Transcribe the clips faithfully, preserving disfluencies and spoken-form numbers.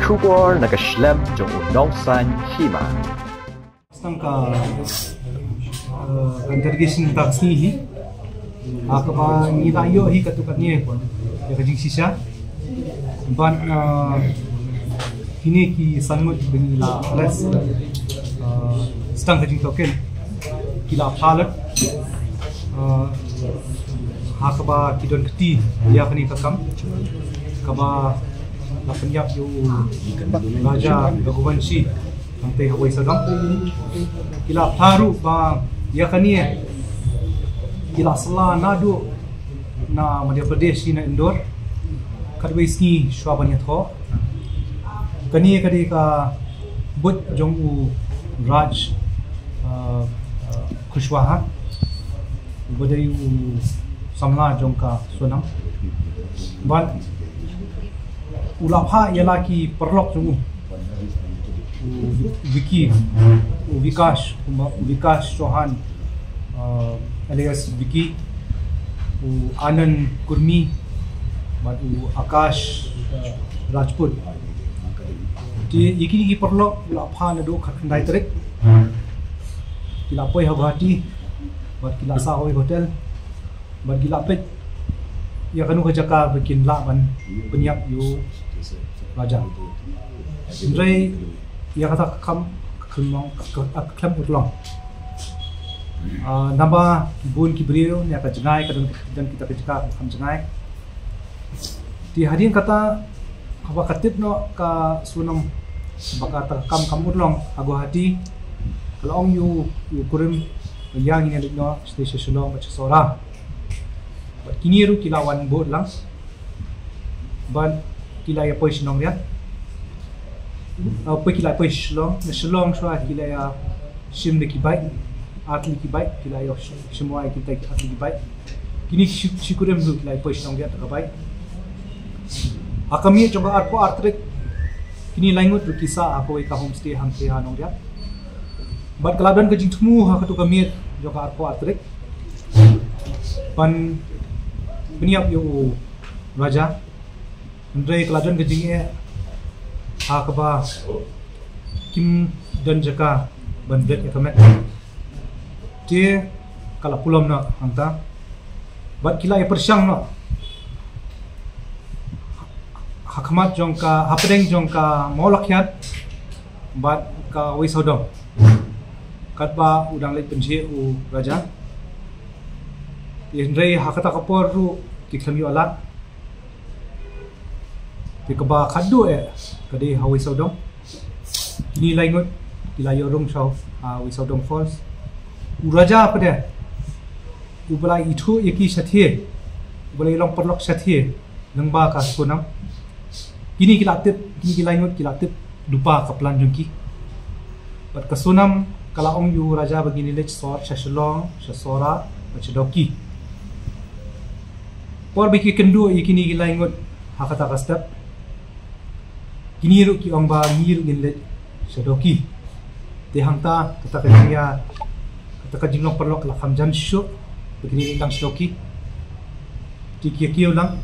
Khubor na ka shlem jong u nongsan hima. Tang ka, eh, ka interrogation ta ka sngi hi. Ha kaba ngi la ïoh hi katto katne ïa ka jingshisha. Bad, eh, kine ki san ngut ba ngi la arrest, eh, tang ka jingtohkit ki la phah lut, eh, ha kaba ki don kti ïa kane ka kam kaba la pynïap ïa u Raja Raghuvanshi. Hangtei ha Wei Sawdong ki la phah ruh ba ïa kane ki la sla naduh na Madhya Pradesh, na Indore, katwei sngi shuwa ban ïathoh. Kane ka dei ka buit jong u Raj, uh, uh, Kushwaha, uba dei u samla jong ka Sonam. Bad u la phah ïa la ki paralok jong u, u Vicky, u Vikash, u Ma-, u Vikash Chauhan, uh, alias Vicky, u Anand Kurmi, bad u Akash, uh, Rajput. Te ïa kine ki paralok u la phah naduh khatkhyndai tarik. Ki la poi ha Guwahati bad ki la sah ha hotel. Bad ki la peit ïa kano ka jaka ba kin lah ban pynïap ïa u Raja. Hynrei ïa kata ka kam ka khlem long, ka, ka khlem urlong. Ah, naba bun ki briew ne ka jngai ka don, don kita ka jaka ka kham jngai. Te hadien kata, haba ka tip noh ka Sonam ba kata ka kam kam urlong ha Guwahati, ka la ong ïa u, ïa u kurim, ïa ngi ne leit noh sha Shillong bad sha Sohra. Bad kine ruh ki la wan bud lang. Bad ki la ïa poi sha Nongriat. Ah, poi ki la poi Shillong, na Shillong shuwa ki la ïa shim da ki bike, ar tylli ki bike, ki la ïoh shim wai kita ar tylli ki bike. Kine shi, shi kurim ruh ki la poi sha Nongriat da ka bike. Ha ka miet jong ka arphew ar tarik, kine lai ngut ruh ki sah ha kawei ka homestay hangtei ha Nongriat. Bad ka la don ka jingthmu ha katto ka miet jong ka arphew ar tarik ban pynïap ïa u Raja. Hynrei ka la don ka jingeh ha kaba kim don jaka ban bret ïa ka met. Te ka la pulom noh hangta. Bad ki la ïa pyrshang noh ha khmat jong ka, hapdeng jong ka Mawlakhiat bad ka Wei Sawdong, katba u dang leit pynjhieh u Raja. Hynrei ha kata ka por ruh ki khlem ïoh lad. Te kaba khatduh eh ka dei ha Wei Sawdong. Kine lai ngut ki la ïoh rung sha ha Wei Sawdong Falls. U Raja pat de, uba la ithuh ïa ki shathie, uba la ïa long paralok shathie lyngba ka Sonam. Kine ki la tip, kine ki lai ngut ki la tip lypa ka plan jong ki. Bad ka Sonam ka la ong ïa u Raja ba ngin leit sha Shillong, sha Sohra bad sha Dawki. Por ba ki kynduh ïa kine ki lai ngut ha kata ka step, kine ruh ki ong ba ngi ruh ngin leit sha Dawki. Te hangta kata ka jingïa, kata ka jinglong paralok ka la kham jan shuh ba kine leit tang sha Dawki. Te ki ïa kiew lang.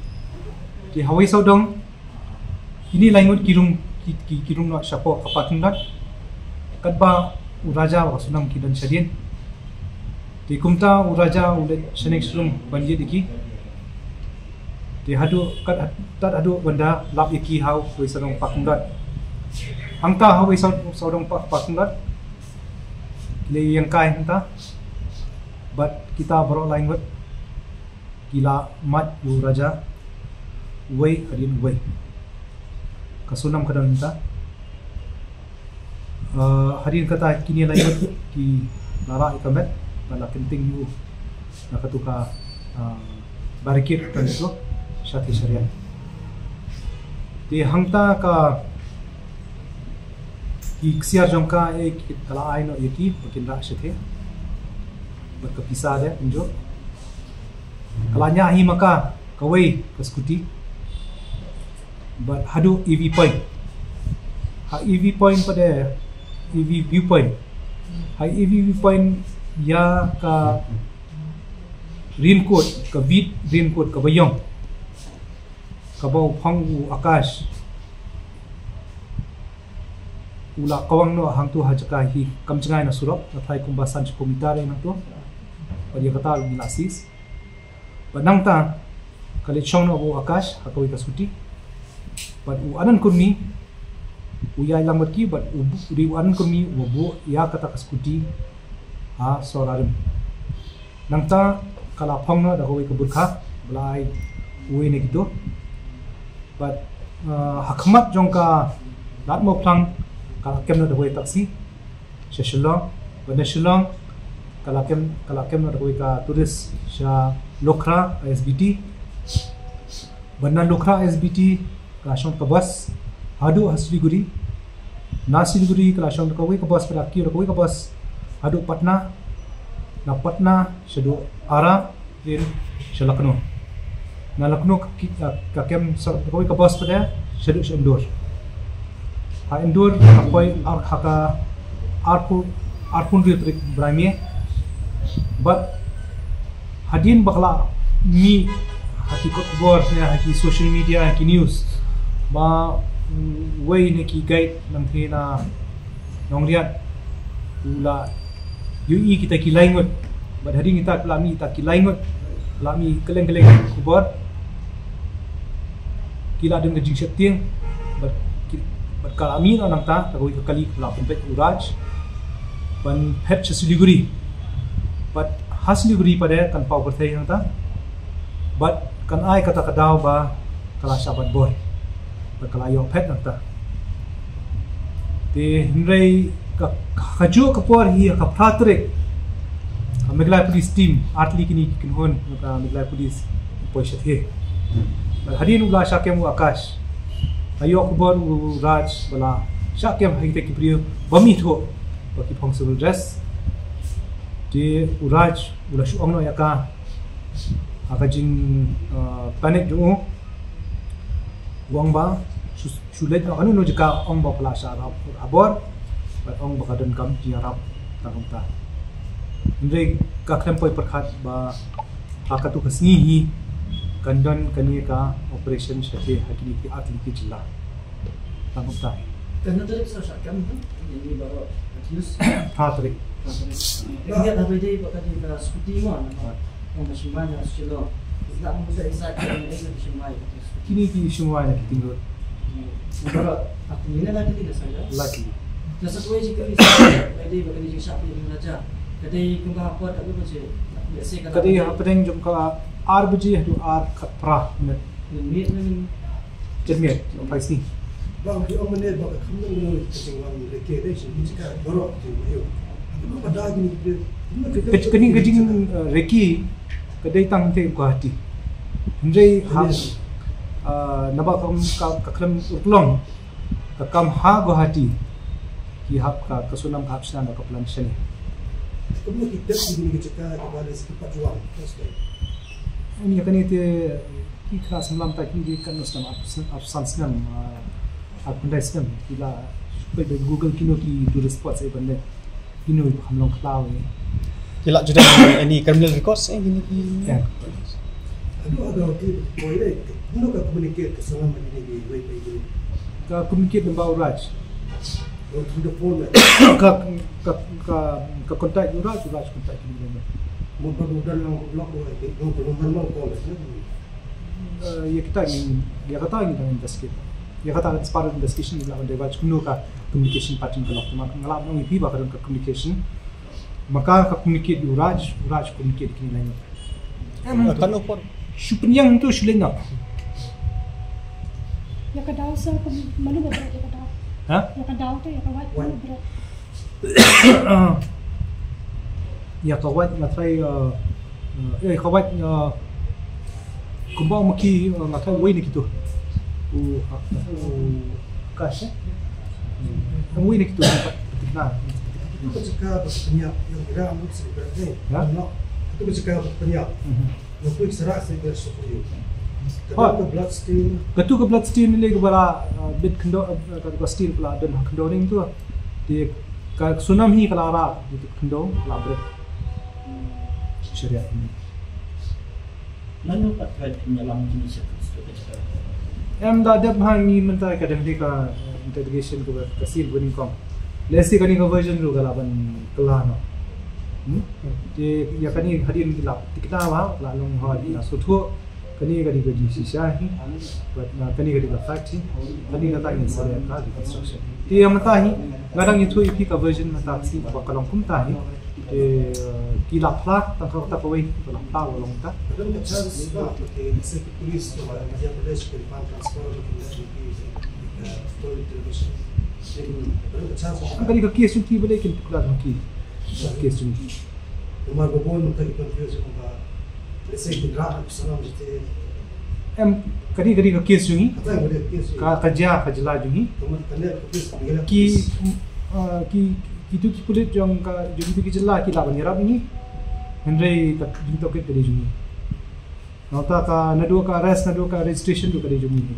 Te ha Wei Sawdong kine lai ngut ki rung, ki, ki, ki rung noh shapoh ka parking lot, katba u Raja bad ka Sonam ki don shadien. Te kumta u Raja u leit shaneng sha rung ban ïit ïa ki. Te haduh kat, tad haduh ban da lap ïa ki ha Wei Sawdong parking lot. Hangta ha Wei Saw-, Sawdong pa-, parking lot, ki la ïeng kai hangta. Bad kita baroh lai ngut ki la mad ïa u Raja, uwei hadien uwei. Ka Sonam ka don hangta. Ah, hadien kata kine lai ngut ki la rah ïa ka met bad la kynting ïa u na katu ka, ah, barricade, kan tu shathie shariat. Te hangta ka, ki ksiar jong ka, eh, ka la ai noh ïa ki ba kin rah shathie bad ka pisa de kumjuh. Ka la ñiah hi ma ka kawei ka scooty bad haduh E V point. Ha E V point pat de, E V viewpoint. Ha E V viewpoint ïa ka raincoat, ka vit raincoat kaba ïong, kaba u phong u Akash. U la kawang noh hangto ha jaka hi kam jngai na surok, nga tharai kumba san shiphew mitar ïa hangto. Bad ïa kata u ngi la seize. Bad nangta ka leit shong noh u Akash ha kawei ka scooty. Bad u Anand Kurmi u ïaid lang bad ki, bad u, u dei u Anand Kurmi uba buh ïa kata ka scooty ha sor arim. Nangta ka la phong noh da kawei ka burkha ba la ai uwei na kito. Bad, uh, ha khmat jong ka Lad Mawphlang ka la kem noh da kawei taxi sha Shillong. Bad na Shillong ka la kem, ka la kem noh da kawei ka tourist sha Lukhra I S B T. Bad na Lukhra I S B T ka la shong ka bus haduh ha Siliguri. Na Siliguri ka la shong da kawei ka bus, pat da kiew da kawei ka bus haduh Patna. Na Patna shaduh Ara, train sha Lucknow. Na Lucknow ka ki-, ka, ka kem sa kawei ka bus pat da shaduh sha Indore. Ha Indore ka poi ar, ha ka arphew, arphew hynriew tarik bnai May. Bad hadien ba ka la mih ha ki kot khubor ne ha ki social media, ha ki news, ba uwei na ki guide nangta na Nongriat u la ïohi kita ki lai ngut. Bad hadien kita ki la mih kita ki lai ngut, la mih kylleng kylleng khubor. Ki la don ka jingsheptieng bad ki, bad ka la mih noh nangta da kawei ka kali kaba la pynpeit u Raj ban phet sha Siliguri. Bad ha Siliguri pat de kan paw pyrthei nangta. Bad kan ai kata ka daw ba ka la shah bat bor bad ka la ïoh phet nangta. Te hynrei ka, kajuh ka por hi ha ka phra tarik ka Meghalaya Police team, ar tylli kine ki kynhun ka Meghalaya Police ki poi shathie. Bad hadien u la shah kem u Akash, la ïoh khubor u Raj ba la shah kem ha kita ki briew ba mih thuh ba ki phong civil dress. Te u Raj u la shu ong noh ïa ka ha ka jing, uh, panic jong u. U ong ba shu, shu leit noh kano kano jaka, ong ba phi la shah rap ha bor bad ong ba ka donkam jingïarap tang kumta. Hynrei ka khlem poi pyrkhat ba ha katu ka sngi hi kan don kane ka operation shathie ha kine ki ar tylli ki jylla. Tang kumta. Katno tarik sa shah kem tu? Ini baru accused. Phra tarik. Phra tarik. Dia dah beri pakai di scooty mo. Ong ba shim wai na Shillong. Is that mo sa isa ka na esa shim wai. Kine ki shim wai na Keating Road. Baru aku ni na lagi tiga saja. Lagi. Dah sesuai jika bisa. Beri pakai di shah pun raja. Kadai kumba apa tak lupa je. Biasa kata. Kadai hapdeng jong ka ar baje haduh ar khatphra minit. Minit ni. Jemmiet, ong phai sni. Ba ki ong mynne ba ka kham nang nang ka jingwan reke dei sha ni jaka baroh jingwan ayo. Ba da ni. Ka, kane ka jing, uh, reke ka dei tang te Guwahati. Hynrei ha, uh, naba ka, ka, ka khlem urlong ka kam ha Guwahati. Ki hap ka, ka Sonam ka hap shna na ka plan shane. Kumno ki tip ki ni ka jaka ka ba le ki pat juang. Ni kane te ki kra semblam ta ki di kan snem ap, ap san snem, ah, ap khyndai snem ki la peit da Google kino ki tourist spots eh ban leit. Kino ki kham long khlaw eh. Ki la juda any criminal records eh kini ki. Ya. Aduh, aduh, ki poi dei. Kumno ka communicate ka Sonam ma kini ki wei peit kini. Ka communicate namba u Raj. Oh, through the phone eh. Ka, ka, ka, ka contact u Raj, u Raj contact kini. Mo ba u dang long block eh, long, long, long, long call eh. Eh, ïa kita ngi, ïa kata ngi dang investigate. Ïa kata as part of investigation ngi la divulge kumno ka communication pattern ka long. Te ma nga la ong ïa phi ba ka don ka communication. Ma ka ka communicate ïa u Raj, u Raj communicate kine lain. Em, kan ukur. Shu pynïeng tu shu leit noh. Ïa ka daw sa ka mano ba bret ïa ka daw. Ha? Ïa ka daw tu ïa ka wait mano ba bret. Ïa ka wait nga tharai, uh, uh, ïa ka wait, uh, kumba ma ki, uh, nga tharai wei na kito. U, uh, u Akash, eh? Wei na kito. Na. Itu ka jaka ba pynïap ïa u Ram Sri Bret, eh. Ya? No. Itu ka jaka ba pynïap. Mhm. Nga pui sara sa ber suk yu. Kata ka blood stain. Katu ka blood stain ni ka ba la, uh, bit khyndew, uh, katu ka stain ka la don ha khyndew ring tu. Te ka Sonam hi ka la rah, bit khyndew, ka la bret. Sharia ni. Mano pat ka nyalam kini sha ka stok ka jaka. Em da dep ha ngi mynta ka dang dei ka, uh, interrogation ka ba ka seal ba nyngkong. Lehse kane ka version ruh ka lah ban kylla noh. Hmm? Te ïa kane hadien ki la tikna ba la long hoi la suthu. Kane ka dei ka jingshisha hi. But uh, kane ka dei ka fact hi. Kane kata ngin sa leh ka reconstruction. Te ïa mynta hi nga dang ïathuh ïa phi ka version mynta hi ba ka long kumta hi. Te uh, ki la phla tang ka kata kawei, ki la phla ba long kumta. Ka don ka chance ba, okay, lehse ki police jong ka Madhya Pradesh kin pan transfer ba kin leh ki, uh, foreign television. Ka don ka chance ba. Ka dei ka case jong ki ba leh kin pukla jong ki. Ka case jong ki. Namar ba bun mynta ki confuse jong ba lehse kin rah na Kusarong jete. Em, ka dei, ka dei ka case jong ngi. Kata ka dei ka case jong ngi. Ka, ka jia, ka jylla jong ngi. Ka mon, ka dei ka case jong ngi. Ki, uh, ki, kitu ki pulit jong ka, jong kitu ki jylla ki lah ban ïarap ïa ngi. Hynrei ka jingtohkit ka dei jong ngi. Nangta ka naduh ka arrest, naduh ka registration ruh ka dei jong ngi.